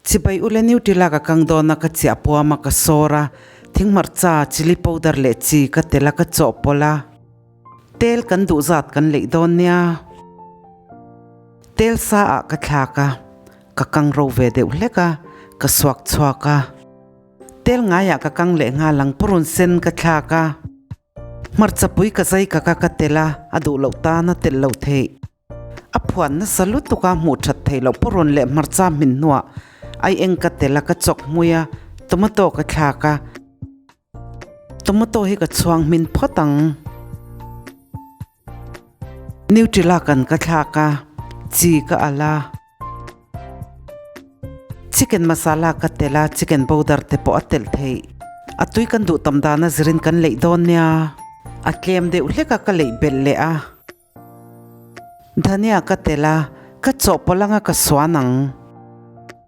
Chibai ule Nutella ka kang dawn a ka chiah puam a ka sawr a, thing hmarcha, chilli powder leh chi ka tel a ka chawhpawlh a. Tel kan duh zat kan leih dawn nia. Tel sa ah ka thlak a, ka kang ro ve deuh hlek a, ka suak chhuak a. Tel ngaiah ka kang leh nghal ang purun sen ka thlak a. Hmarcha pui ka zai kak a ka tel a, a duh loh tan a tel loh theih. A phuan nasa lutuk a hmuh that theih loh purun leh hmarcha hmin hnuah ai eng ka tel a ka chawk hmui a, tomato ka thlak a. Tomato hi ka chhuang hmin phawt ang. Nutella kan ka thlak a, chi ka alh a. Chicken masala ka tel a, chicken powder te pawh a telh theih. A tui kan duh tam dana zirin kan leih dawn nia. A tlem deuh hlek a ka leih belh leh a. Dhania ka tel a, ka chawhpawlh anga ka suan ang.